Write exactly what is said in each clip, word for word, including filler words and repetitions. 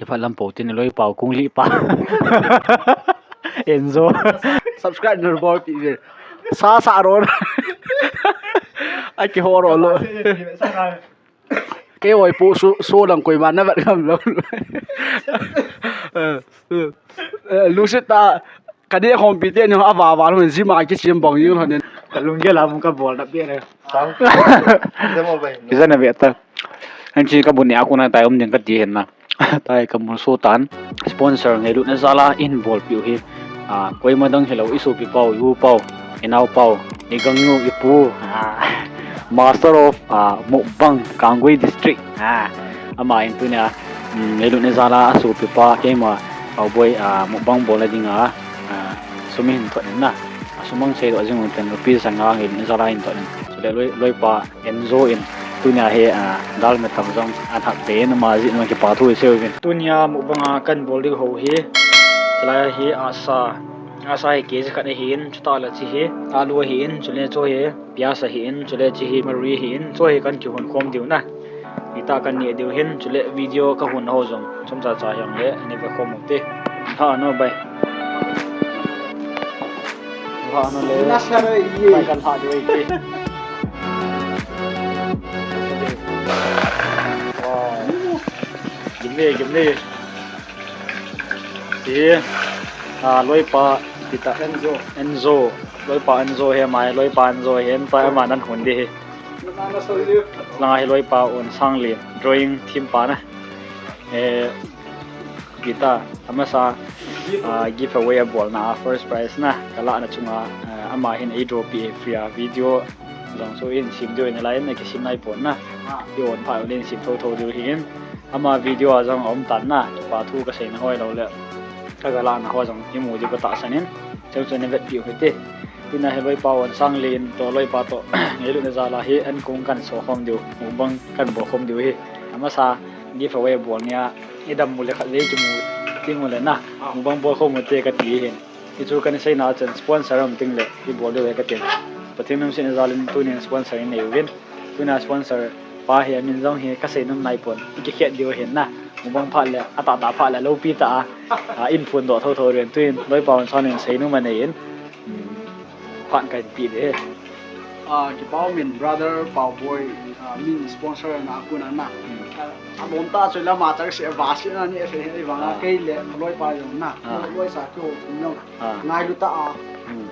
Phat lam po tin loi pau kung li pa. Enzo. Subscribe na bol pi ve. Sa sa ro. A ki ho ro lo. Kei oi pu su su lang koi ma na vat ngam lo. Eh, eh. Eh, lu se ta. Ka dei khom pi te ni a va va lo ji ma ki chim bang yu lo nen. Ka lung ge la mu ka bol na pe ne. Sang. Demo bai. Ki sa na ve ta. An chi ka bu ni a ku na tai um ding ka ti hen na. Tai ka mu so tan. Sponsor ngailut na jal a hin bol piu hi. Ah, koima dang hilou i sopi pau, i u pau, i nao pau, i gangnu, i pu. Ah, Master of, ah, Mukbang, Kanggui District. Ah, ama in tunia, mm, ngailut na jal a sopi pa, keima, pau boi, ah, mukbang bol na ding a, ah, sum hin thot in na. A sum ang sei do jing un ten rupees sanga ngailut na jal a hin thot in. So le loi, loi pa, Enzo in tunia hi, ah, dal me tam jong an hak te in ama jin ma kipa thu i sei uvin. Tunia mukbang a kan bol ding ho hi, chulai hi asa, asa hi K G khat ahin, chuta la chi hi alu ahin, chule chu hi pias ahin, chule chi hi mari ahin, chu hi kan kihon khom diu na. Hita kan ne diu hin, chule video ka hon ho jong chomcha cha hiang le ni ve khom u te. Ha no bai. Vah na le. Na sa re ye. Pai kan ha de te. Wow. Gim ne, gim ne. Ti. Ah, loi pa kita. Enzo. Enzo. Loi pa Enzo he mai, loi pa Enzo he, en pa ma nan hun de he. Na na sa ye. Langa hi loi pa un sang le drawing theme pa na. Eh, Guitar, amasa, ah, giveaway a bolna a first prize na, ka lahna chunga, ah, ama hin ei draw pi free a video, jong chu in sim diu in lai in, kisim nai pon na. I on pha in sim tho tho diu hin. Ama video a jong om tan na, pa thu ka sei na hoi lo le. Ka ga lahna ho jong i mu diu ka tahsan in. Cheu chu ne vet piu hite. Tunia hi loi pa on sang le in to loi pa to. Ngailut na jal a hi an kung kan so khom diu. Mukbang kan bol khom diu hi. Amasa giveaway bol nia. I dam mu le khat vei kimu ti mu le na. Mukbang bol khom u te ka ti hin. Ti chu kan sei na chan sponsor um ting le i bol diu ka tin. Pathen lungset na jal in tunin sponsor in nei uvin. Tunia sponsor pa hi amin jong hi ka sei nom nai pon. I kikhet diu hin na. Mukbang phat le, a tah tah phat le, lopi tah a. A in phun doh tho tho ren tuin. Loi pa on sang in sei nom a nei in. Hmm. Phat ka in pi de. Ah, kipa um in brother Pau Boi, ah, min sponsor na kun a na. Hmm. Ah, a bom ta choi la ma chak se va se na ni se he vang a kei le loi pa jong na. Ah. Loi sa ki ho kun jong. Ah. Ngailut ta a. Hmm.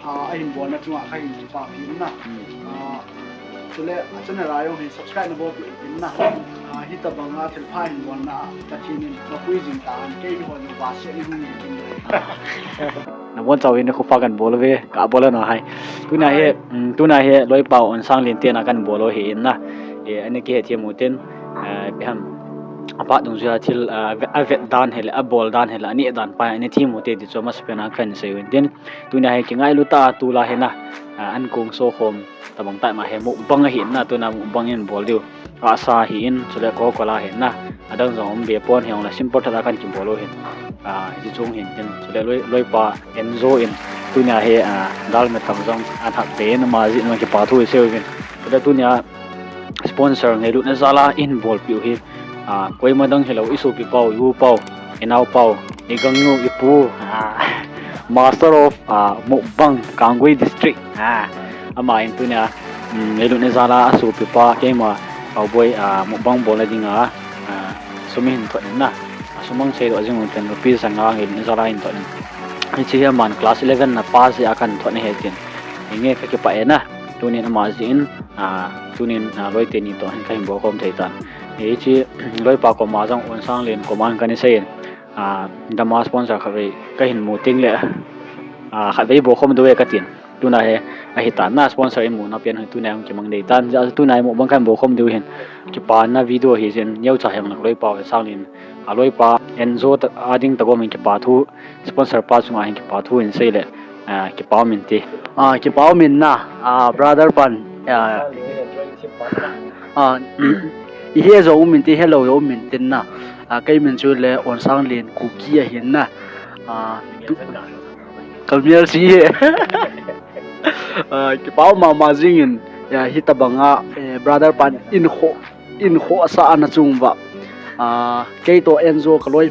Ah, a hin bol na chunga ka hin kipa pi na. Hmm. Ah, chule a channel a jong hin subscribe na bol pi na. Ah, hita bang a thil pha hin bol na. Pathen in mapui jing ta an kei ho jong va se ni hung ni. Ah. Na bon chau in khu pha kan bol ve, ka bol na hai. Tunia hi, mm, tunia hi loi pa on sang le in te na kan bol u hi in na. E, ani kihe thiam u tin, eh, pe ham. A pa dung jia thil, ah, a vet dan hi le, a bol dan hi le, ani dan pa ani thiam u te ti chu amasa pen a kan sei u tin. Tunia hi kingailut ta tu la hi na, ah, an kung so khom. Tabang tai ma hi mukbang ahi na, tuna mukbang in bol diu. Asa hi in, chule Coca-Cola hi na. Adang jong um be pon hi ong la simple tha kan kibol u hin. Ah, hi chung hin tin, chule loi, loi pa Enzo in. Tunia hi, ah, dal me tam jong an hak te in ama jin ma kipa thu i sei uvin. Chule tunia sponsor ngailut na jal a hin bol piu hi. Ah, koima dang hilou, i sopi pau, i u pau, i nao pau, i gangnu, i pu, ah, Master of, ah, Mukbang, Kanggui District. Ah, ama in tunia, mm, ngailut na jal a sopi pa, keima, pau boi, ah, mukbang bol na ding a, ah, sum hin thot in na. A sum ang sei do jing un ten rupees sanga ngailut na jal a hin thot in. Hiche hi aman class eleven na pa jeh a kan thot na hi tin. Inge ka kipa e na. Tunin ama jin, ah, tunin, ah, loi teni to hin ka hin bol khom thei tan. Hiche loi pa koma jong on sang le in koma hin kan sei in. Ah, dama sponsor khat vei ka hin mu ting le, ah, khat vei bol khom diu ve ka tin. Tuna hi ahi tan na sponsor in mu na pen hi tuna hi kimang dei tan. Ja tuna hi mukbang kan bol khom diu hin. Kipa na video hi jin neo cha hiang lak loi pa on sang le in. A loi pa Enzo ta, a ding ta gom in kipa thu. Sponsor pa chunga hin kipa thu in sei le, ah, kipa um in ti. Ah, kipa um in na, ah, brother pan, ah, ah, i he jo um in ti, hello jo um in tin na. Ah, kei min chu le on sang le in Kuki ahin na. Ah, tu, ka mial si he. Ah, kipa um mama jing in, ya, hita bang a, eh, brother pan in kho, in kho sa ana chung va. Ah, kei toh Enzo ka loi,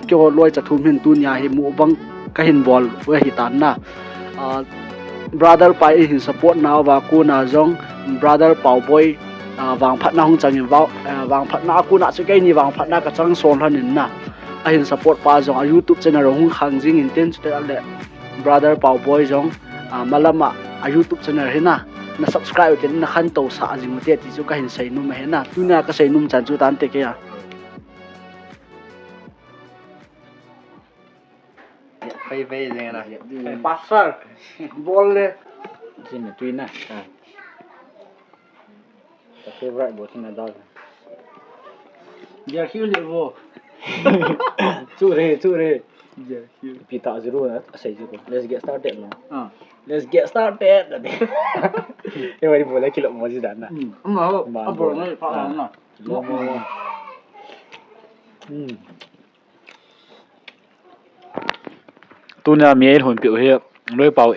keiho loi cha thum hin tunia hi mukbang ka hin bol u ahi tan na. Ah, brother pa i hin support nauva kona jong brother Pauboi, ah, vangphatna hung chang in vang, ah, vangphatna a kona chu keini vangphatna ka chang son lhon in na. A hin support pa jong a YouTube channel hung khang jing in tin chuteng le brother Pauboi jong, ah, malam a, a YouTube channel hi na, na subscribe u tin na khantou sah jing u te ti chu ka hin seinom ahi na. Tunia ka seinom chan chu tante kei a. Vei vei jeng na. Pastor, bol le. Chin na tui na. Ah. Ka favorite bo chin na dal. Dia khiu le bo. Chu re, chu re. Dia khiu. Pi ta zero na, asei zero. Let's get started no. Ah. Let's get started. E wai bo le kilo mo ji dan na. Hmm. Ama ho, ma abo bo. Ngai pa na. Mo mo. Hmm. Tunia mi eihon peh u hi, Loipau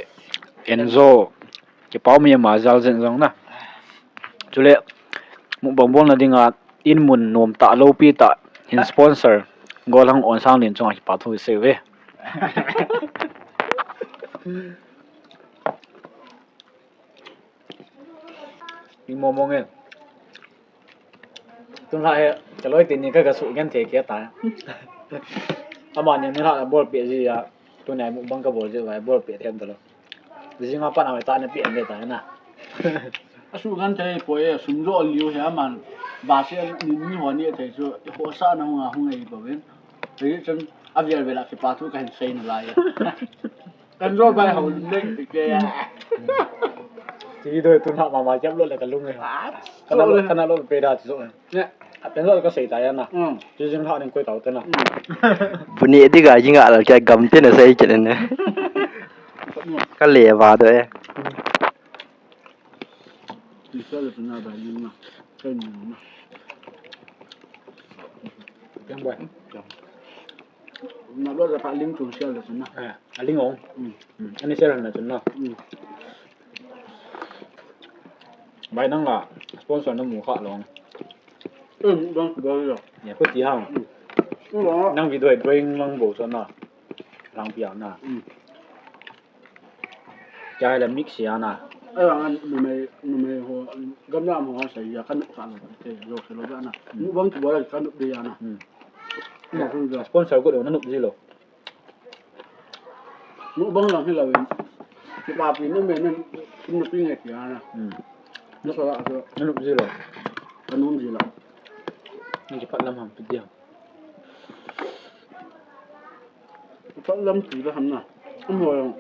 Enzo, kipah um e ama jal jen jong na. Chule, mukbang bolna dinga, in mun nom tah, loupi tah, hin sponsor, Golhang Onsanglin chunga kipathu sei uve. Ing mong mong e. Tun la he, ka loi teni ka, ka suh gen thei kei ta. Amani ni la bol pe ji a, tuni mukbang ka bol ji a, bol pe them ta lou. Ji nga pa na ta na pe an le ta na. A suh gen thei poi e, sum jo liu he aman. Ba se ni ni ho ni thei chu, ho sa na hung a hung ei bo ven. Ei chun a vial vial a kipathu ka hin sei na lai. Kan jo bai hau leng ti ke ya. Ti doi tun ha mama jap lo le ka lung e. Ah, kana lo, kana lo pe da chu. Ne, a pen lo ka sei ta ya na. Hmm. Ti jing ha ning koi tau ta na. Hmm. Buni di ga jing a la kya gam te na sei ke ne. Ka le va do e. Ti sa le na ba ling na. Kai ni na. Yang bai. Na lo ja ka ling chung sia le na. Eh, a ling ong. Mm. Mm. Ani sia na chung na. Mm. Bai nang la sponsor na mu kha long. Eh, dang ba ya. Ya ko ti ha. Mm. Mm. Nang video drawing lang bo so na. Lang pia na. Mm. Chai la mix ya na. Ai, ang numei, numei ho, gamla mo ha sai ya kan ka lo te, lo se lo ya na. Hmm. Mukbang tu bola kan de ya na. Hmm. Na kun ja. Sponsor ko na nup ji lo. Mukbang lang hi la wen. Kipapi numei nan, kun nup nge ya na. Hmm. Na so la so. Na nup ji lo. Kan nup ji lo. Ni kipat lam ham pi dia. Kipat lam ti la ham na. Um ho yang.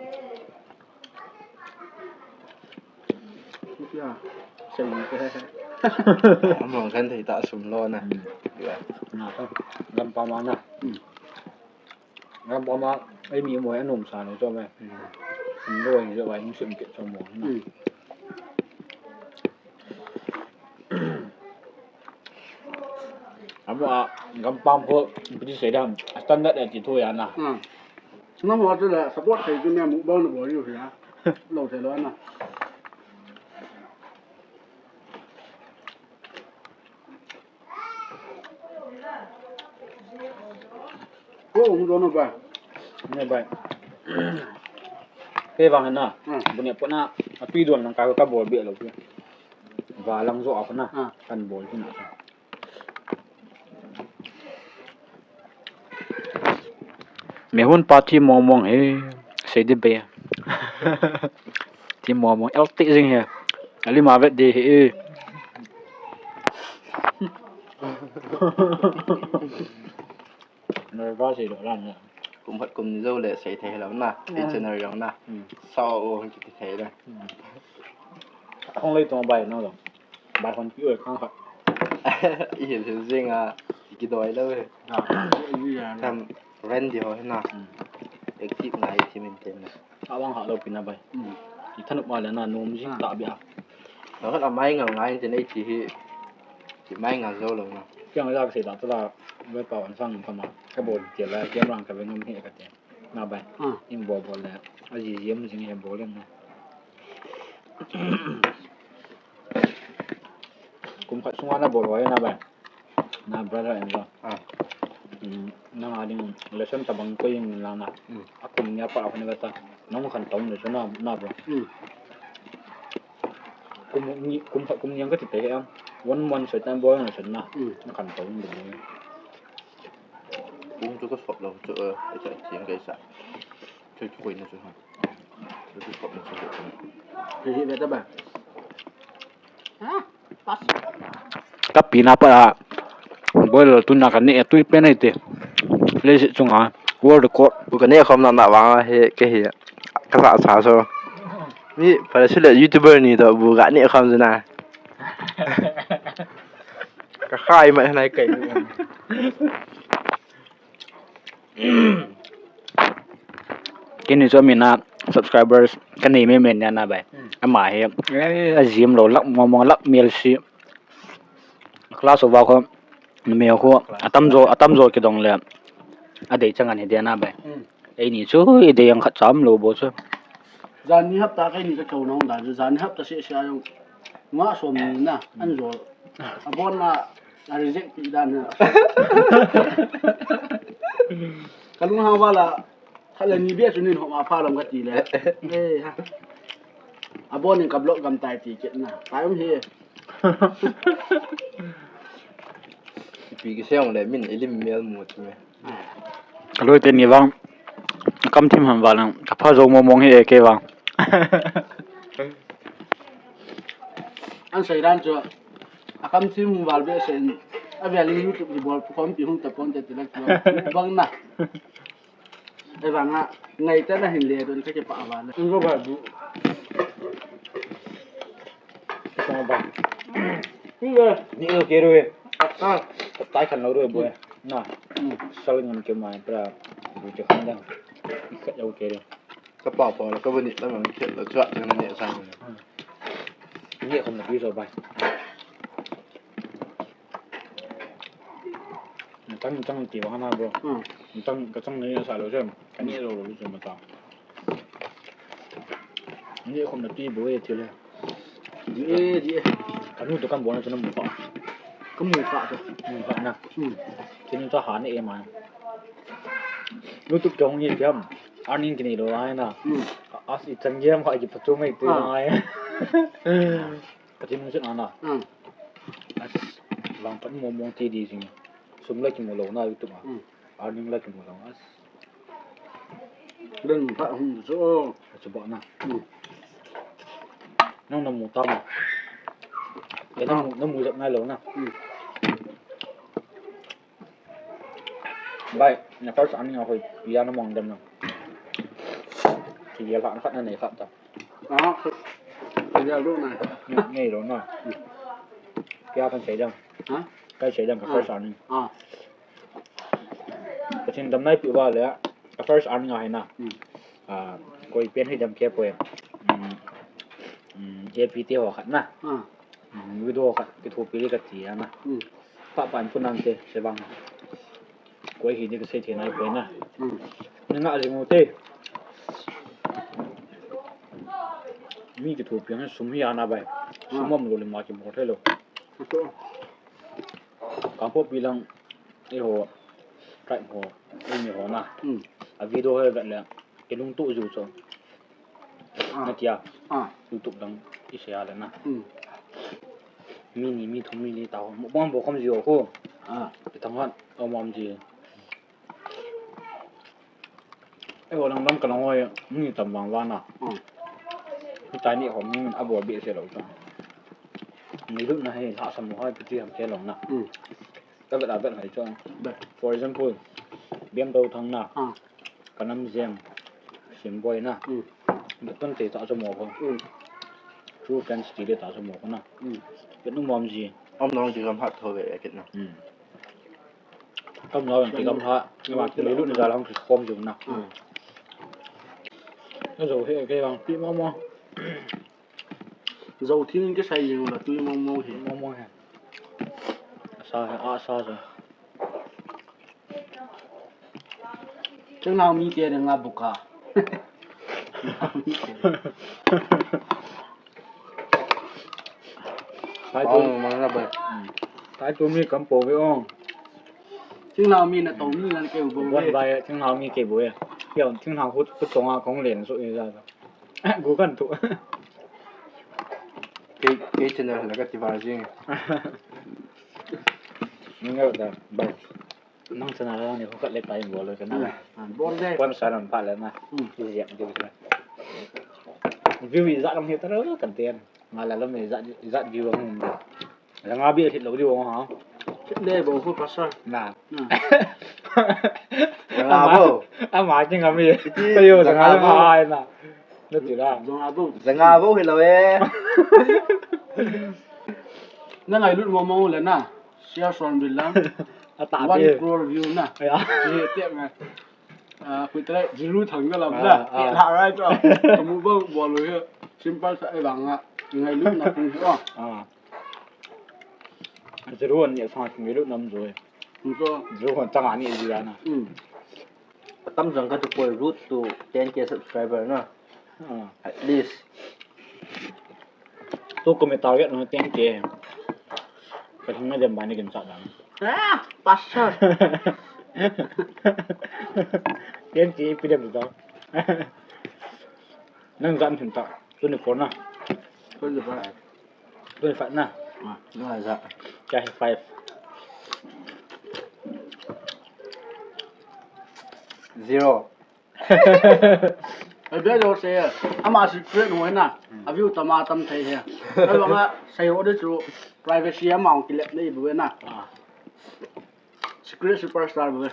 Ya, sei ni te. Among kan thei ta sum lo na. Hmm. Ya. Na ta. Lam pa ma na. Hmm. Lam pa ma, ei mi mo anom sa lo cho me. Hmm. Sum lo ni jo bai sum ke cho mo na. Hmm. Amo a, gampam ho, ipi ti sei dam, a standard e ti thu ya na. Hmm. Nangho chu le support thei chu ne mukbang na bol u hi a. Lo thei lo na. Ko um do no ba. Ne bai. Pe vang na. Hmm. Bu ne po na, a tui don lang ka, ka bol be lo. Va lang jo a ko na. Hmm. Kan bol ti na. Mehun pa thi mong mong he, sei di be. Thi mong mong, el ti jing he. Ali ma vet di he. Noi ba sei lo lan na. Kum khat kum ni jo le sei thei lo na. Hmm. Ei channel jong na. Hmm. Sao o hung kiti thei le. Hmm. Hung lei tong bai no lo. Bai hon pi oi khang khat. I hil hil jing a, i kidoi lo e. Ah, i ya. Tham ren di ho na. Hmm. Active ngai thi min ten na. Awang ha lo pi na bai. Hmm. I thanup ma le na nom jing ta bia. Lo khat a mai ngal ngai ten ei thi hi. Ki mai ngal jo lo na. Kiang ja ka sei da ta la, bai pa wan sang ka ma. Ka bol ti la, kiang rang ka ve nom he ka te. Na bai. Ah. In bol bol le. A ji ji am jing he bol le na. Kum khat sunga na bol hoi na bai. Na brother in law. Ah. Hmm, nang a ding lesson tabang koi in lang na. Hmm. A kum nia pa a koi na ta. Nang khantou le chu na, na bro. Hmm. Kum ni, kum khat kum ni ang ka ti te he. One month sa tan boy na sa na. Hmm. Na khantou le. Kum chu ka sop lo chu, eh, ka sa, ka sa. Chu chu koi na chu ha. Chu chu sop na chu. Chu hi be ta ba. Ha? Pas. Ka pi na pa. Boy lo tu na ka ne tui pe na te. Le si chunga. World Cup. Bu ka ne khom na na wa he ke he. Ka sa sa so. Mi pa si le YouTuber ni to bu ka ne khom na. Ka khai ma na kai. Kini chu mina subscribers ka nei me men nia na bai. Hmm. Ama hi, eh, a gym lo lak mong mong lak mel si. Class of ko me ko atam jo, atam jo kidong le. A dei chang ani dia na bai. Hmm. Ei ni chu i dei ang khat cham lo bo chu. Jan ni hapta kai ni ka chau na hong da chu. Jan ni hapta se se a jong. Nga som ni na, an jo. A bon na, a reject pi dan na. Ka lung hang vala, khat le ni bia chu nin hom a pha lam ka ti le. Eh, ha. A bon in ka block gam tai ti kit na. Tai um hi. Pi ki seong le min ilim mel mu chu me. Ka loi te ni vang. Kam thim ham val nang. Ka pha zo mo mong hi e ke vang. An sai dan chu. A kam thim hung val be sen. A vel in YouTube ni bol khom pi hung ta pon te te la chu. Bang na. Ei vang a ngai ta na hin le don ka ke pa val. Ngo ba bu. Ni lo ke ro e. Ah. Tai khan lo ro e bo e. Na. Hmm. Sal ngam ke mai pra. Bu che khan da. Ka lo ke ro. Ka pa pa ka bu ni la ngam ke la chua chang ne sa. Hmm. Ni khom na pi so bai. Chang chang ti vang na bro. Hmm. Chang ka chang ni sa lo che. Ka ni lo lo che ma ta. Ni khom na pi bo e ti le. Di e, di e. Ka nu to kan bo na chana mu kha. Ka mu kha to. Mu kha na. Hmm. Kini cha ha ne e ma. YouTube chong ni jam. Earning kini lo ai na. Hmm. As i chan jam kha ki patu mai tu ai. Ka chin mun sin ana. Hmm. As vang pat mo mong ti di jing. Sum la ki mu lo na YouTube a. Hmm. Earning la ki mu lo as. Ren pa hung chu. Chu ba na. Hmm. Nang na mu ta ma. Ke na mu, na mu jak ngai lo na. Hmm. Bai, na first earning a hoi pia na mong dem na. Ki ya la khat na nei khat ta. Ah, ki ya lo na. Nei lo na. Pia kan sei dem. Ha? Kai sei dem ka first earning. Ah. Ka chin dam nai pi ba le, ka first earning a hai na. Hmm. Ah, koi pen hi dem ke poi. Hmm. Hmm, J P T ho khat na. Ah. Hmm, video khat kithopi le ka ti a na. Hmm. Pa pan pu nang te, se bang. Koi hi ni ka sei thei nai koi na. Hmm. Ni nga jing u te. Mi kithopi ang sum hi ana bai. Sum om lo le ma ki mo thei lo. Ka po pi lang. Eiho, tribe ho, eimi ho na. Hmm. A video ho vet le, i lungtup jiu chu. Ah. Na tia. Ah. YouTube dang i sei a le na. Hmm. Mi ni, mi thum, mi li ta ho. Mo bang bo khom jiu ho. Ah. I thang han, om om ji. Eiho lang lam ka lang hoi, mi tam vang vang na. Hmm. Mi tai ni ho, mi min a bo bi se lo ta. Ni lut na he, la sam ho, pi ti ham se lo na. Hmm. Ka vet a vet hai chuan. Vet. For example, Biamdo Thang na. Ah. Ka Nam Jem, Simboi na. Mm. Vet ton te ta chu mo ko. Mm. True friends ti le ta chu mo ko na. Mm. Vet nu mom ji. Om nong ji gam hat tho ve kit na. Mm. Kam na ven ti gam ha. Ni ma ti lu ni ga lang ki khom ju na. Mm. Na zo he ke bang pi mo mo. Zo thing kisai jing la tui mong mong hi. Mong mong hi. Asa hi, asa sa. Chang nang mi te ding a buka. Tai tu. Ong, mang na ba. Tai tu mi kam po ve ong. Thinglhang mi na tong mi na kei u bol. Bon ve. Bai, thinglhang mi kei bol e. Kei thinglhang hut, hut tong a kong len so e ja. Gu kan tu. Kei, kei channel la ka ti va jing. Ni ngal da, bai. Nang channel la ni ko ka le tai bol le ka na. Hmm. Ah, bol le. Kon sa ram pa le na. Hmm. Ti jep ti ka. View i ja lam he ta ro kan ten. Nga la lam i ja, i ja view ang. Janga bi thit lo di bol ha. Thit le bol ko pasal. Na. Hmm. Janga bol. Ama, ama jing ami. Iti, kayo janga janga bol. Ai na. Na ti la. Janga bol. Janga bol hi lo e. Na ngailut mo mo le na. Share son bil lang. Ata one crore view na. Ya. Ye te nga. Ah, khui te jiru thang ka lam na. Ah, ah. Ye la rai to. Kamu bol bol lo ye. Simple sa e bang a. Ngailut na kung ho. Ah. Jiru an ye sa ngailut nam jo e. Kung so. Jiru an chang ani ji na. Hmm. Atam jang ka tu poi road to ten K subscriber na. Ah. At least. Tu ko me target no ten K. Ka thang na dem ba ni kin sa dan. Ah, pasal. Ten K ipi dem tu. Nang jan hin ta. Twenty-four na. Twenty-five. Twenty-five na. Ah, no, ja. Kya hai five? Zero. Ai, be lo se, ama secret ho na. Hmm. A view tam a tam thei he. Ai, bang a, sei ho de chu privacy ama ong kilet nei bu na. Ah. Secret superstar bu.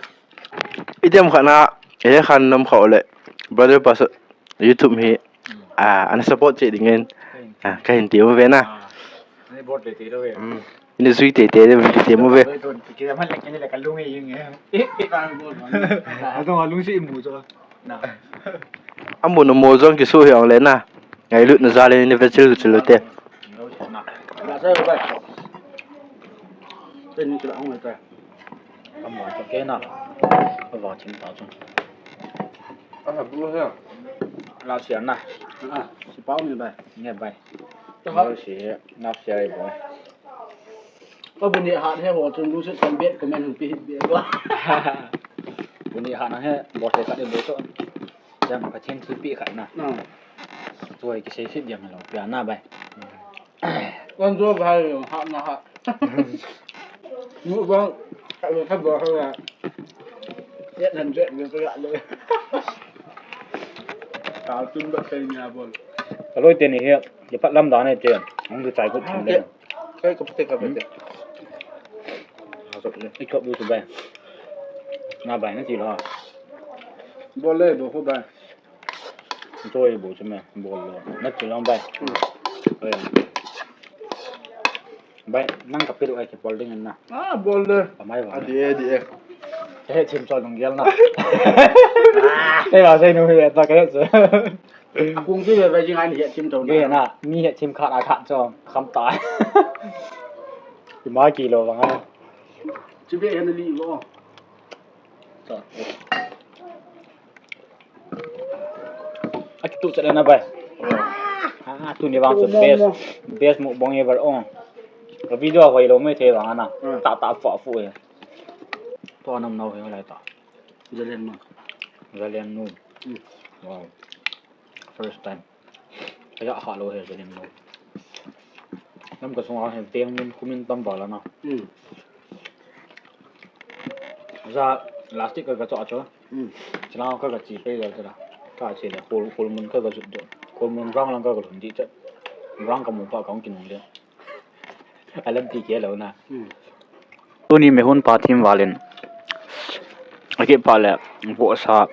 Item khat na, eh, khan nam kha ole. Brother Pastor YouTube hi, hmm, ah, ana support che dingin. Hmm. Ah, ka hin ti mu ve na. Ah. Ni bot le ti lo ve. Hmm. Ni zui te te de ti mu ve. Don ki kira man le kini le ka lung e ying e. Adong a lung si imu jo. Na. Amu no mo jong kisu hi ong le na. Ngailut na ja le ni ve chil chil te. Na sa bai. Te ni kila ong le ta. Ka mo to ke na. Ka va chim ta chu. A ha bu he. La sia na. Ah, si pao ni bai. Nge bai. To ha. Lo si he, na sia i bo. Ka bu ni hat he ho chun lu se san bet comment hung pi hit be ba. Bu ni hat na he, bo se ka de bo to. Jam ka chen thu pi khat na. Na. Choi ki sei sit jam lo pia na bai. Wan jo bai lo, hat na hat. Mu bang, ka lo ka bo ha. Yet nan jet ni ko ya le. Ka tun ba sei ni a bol. Ka loi te ni he, ye pat lam da ne te. Hung du chai ko chin le. Kai ka pate ka pate. Ha so ne. I ko bu su bai. Na bai na ti lo. Bol le bo ko bai. Toi bo chu me, bol lo. Na chu long bai. Hmm. Oi. Bai, nang ka piru ai ke bol ding na. Ah, bol le. Amai ba. A di e, di e. He chim cho dong gel na. Te ba sei nu he ta ke chu. A kung ki be bai jing ai ni he chim cho na. Be na, mi he chim khat a khat cho, kham ta. Ki ma ki lo bang a. Chi be he na li bo. Cho. Akitu chat na bai. Ah, tuni vang chu best, best mukbang ever ong. Ka video hoi lo mai thei vang ana. Hmm. Ta ta fa fu e. To nam nau he lai ta. Zalen ma. Zalen nu. Hmm. Wow. First time. Aya ha lo he zalen nu. Nam ka sunga he teng min kumin tam ba la na. Hmm. Za plastic ka ka cho cho. Hmm. Chila ka ka chi pe ya chila. Ka chi le kol, kol mun ka ka zut do. Kol mun rang lang ka ka lhun di cha. Rang ka mu pa ka ong kin ong le. Alam ti ke lo na. Hmm. Tuni me hun pa thim valin. Aki pa le bo sa.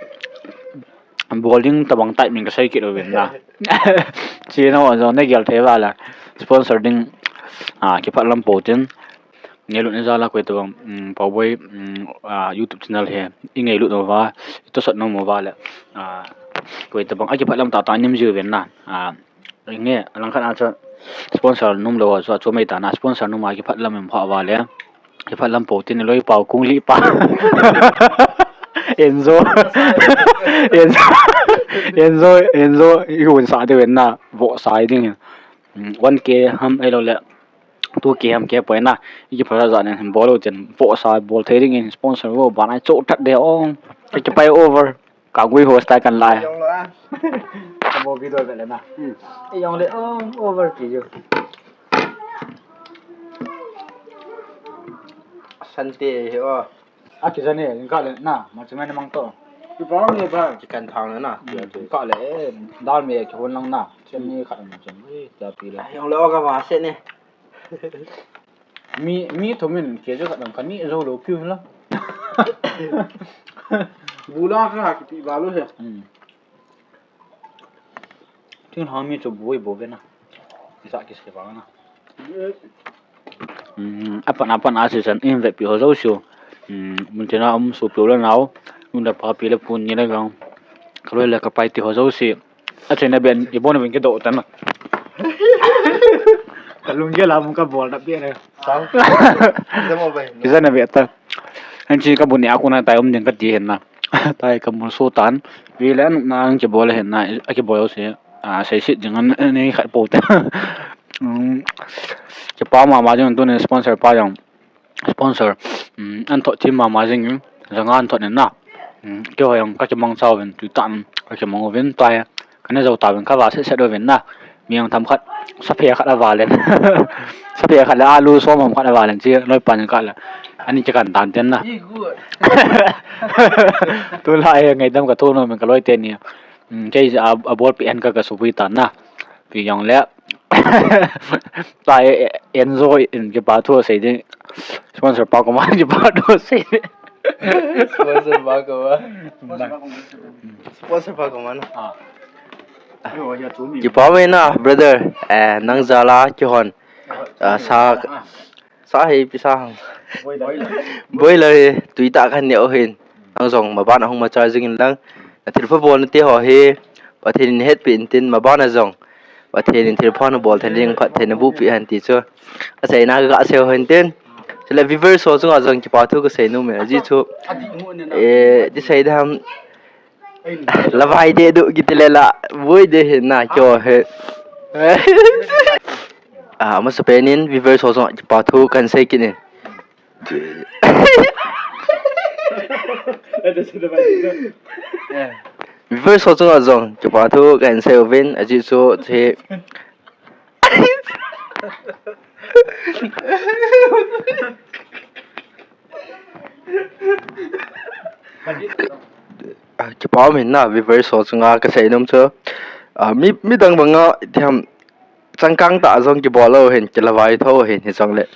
Bol ding tabang type min ka sei kit uvin na. Chi na wa zo ne gel the vala. Sponsor ding. Ah, ki phat lam po tin. Ngailut na jal a koi tabang, um, Pauboi, um, ah, YouTube channel he. I ngailut nom uva, i tosot nom uva le. Ah, koi tabang, aki phat lam tah tah nim jiu ven na. Ah, nge, alang khat a chu sponsor nom lo chu chu mai ta na sponsor nom a ki phat lam em pha uva le. Ki phat lam po tin loi pau kung li pa. Enzo. Enzo. Enzo, Enzo, i hun sa de ven na, vo sa ding. Um, one K ham ai lo le. Tu ki ham ke poi na. Iki phara ja nen bol u chen po sa bol thei ding in sponsor vo ba nai cho that de ong. Ki pai over. Ka gui host tai kan lai. Jong lo a. Ka mo video ve le na. Hmm. Jong le ong over ki jo. Sante he o. A ki jane, in ka le na, ma chimai na mang to. Ki pa me ba. Ki kan thang na na. Hmm, ka le, eh, dal me ki hon lang na. Chen ni khat ma chen. Ui, ja pi le. Jong le o ka ba se ne. Mi, mi thum in kg khat dang kani jou lou piu la. Bula ka ha kipi ba lou he. Hmm. Thinglhang mi chu boi bo ve na. Kisa kis ke ba na. Hmm, apan apan a season in vepi ho jou sio. Hmm, mun chena um su piu la nau. Mun da pa pi le pun ni le gang. Ka loi le ka pai ti ho jou si. A chena ben, i bon ben ke do tan. Ka lunggel a mun ka bol na pe ne. Sao? Jamo bai. Kisa na be ta. An chi ka bu ni a ko na tai um ding ka ti hen na. Tai ka mun so tan. Vi le an na an ke bol hen na, a ke bol se. A sei sit jing an ni khat po ta. Um, ke pa ma ma jing tu ne sponsor pa jong. Sponsor, um, an thot thim mama jing in, janga an thot in na. Um, keiho jong ka kimang cha uvin, tui tah in ka kimang uvin, tua hi, ka ne jou tauvin, ka va set set uvin na. Mi jong themkhat, saphe khat a va len. Saphe khat le alu som ham khat a va len, chi loi pan ka le. Ani kikan tan ten na. Tulai ngaidam ka thot nom in ka loi teni. Um, kei a, a ball pi an ka ka supui tan na. Pi jong le. Tai enjoy in kipa thu sei ding. Sponsor pa ko ma kipa thu sei ding. Sponsor pa ko ma. Sponsor pa ko ma na. Ah. Kipa me na, brother. Eh, nang jal a kihon. Ah, sa Sa hi pisa hang. Boiler hi, tui tah ka ne u hin. Nang jong maban a hung ma charging in lang. Na thilpha bol na te ho hi. Pathen in hetpi in tin maban a jong. Pathen in thilpha na bol thei ding phat thei na bupi hen ti chu. A sei na ka sei u hin tin. Chule viewers ho chunga jong kipa thu ka sei nom e. Ajeh chu. Eh, ti sei dam. Lavai de du kiti le la, vui de hin na kyo he. Ah, amasapen in viewers ho chunga kipa thu kan sei kit in. Viewers ho chunga jong kipa thu kan sei uvin, ajeh chu che. Ah, kipa um hin na, viewers ho chunga ka sei nom chu. Ah, mi, midang banga, itiham, changkang tah jong kibol lou hin, kilavai tho hin, hijongle.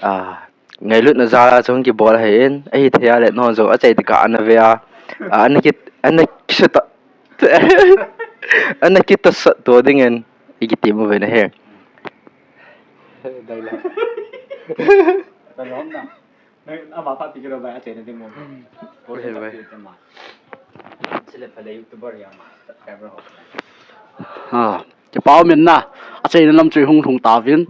Ah, ngailutna jal a jong kibol ahin, ahithei a le nahon jong achai tah a ana ve a. Ah, ana ki, ana kisa ta, ana kitahsah to dingin, i kitim uvin ahi. Dai la. Ama phat pi kilo bai, achaina ding mo. Ko he bai. Chule pha le YouTuber ya ma, subscriber ho. Ha, kipa um in na, achaina lam chu hung lhung tauvin.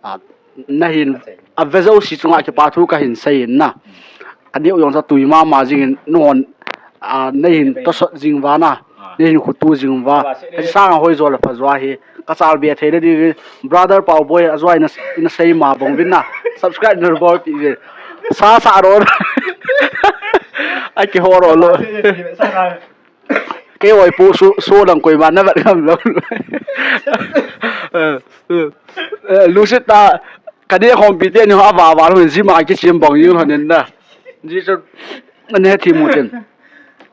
Ah, na hin, a ve jouse chunga kipa thu ka hin sei in na. Ka neo jong sa tui mama jing in, nahon, ah, na hin tosot jing uva na. Nei hin khutu jing uva. Ka sang a hoi jo le pha jo ahi. Ka chal be thei le di brother Pau Boy a jo ina, ina sei ma bang vin na. Subscribe na bol ti ve. Sa sa ro. A ki ho ro lo. Kei oi pu su, su lang koi ma na vat ngam lo. Eh, eh, eh, lu se ta ka de khom pi te ni ho a va va lo ji ma ki chim bang yu lo nen da. Ji so ne thi mu ten.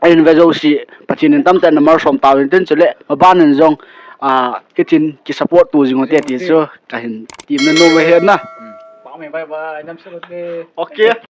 Ahin ve jouse, Pathen in tamtah in na malsom tauvin tin chule, maban in jong, ah, kitin, ki support to jing u te ti chu, ka hin, tim na nom u ahi na. Bye bye, nam se lo te. Okay.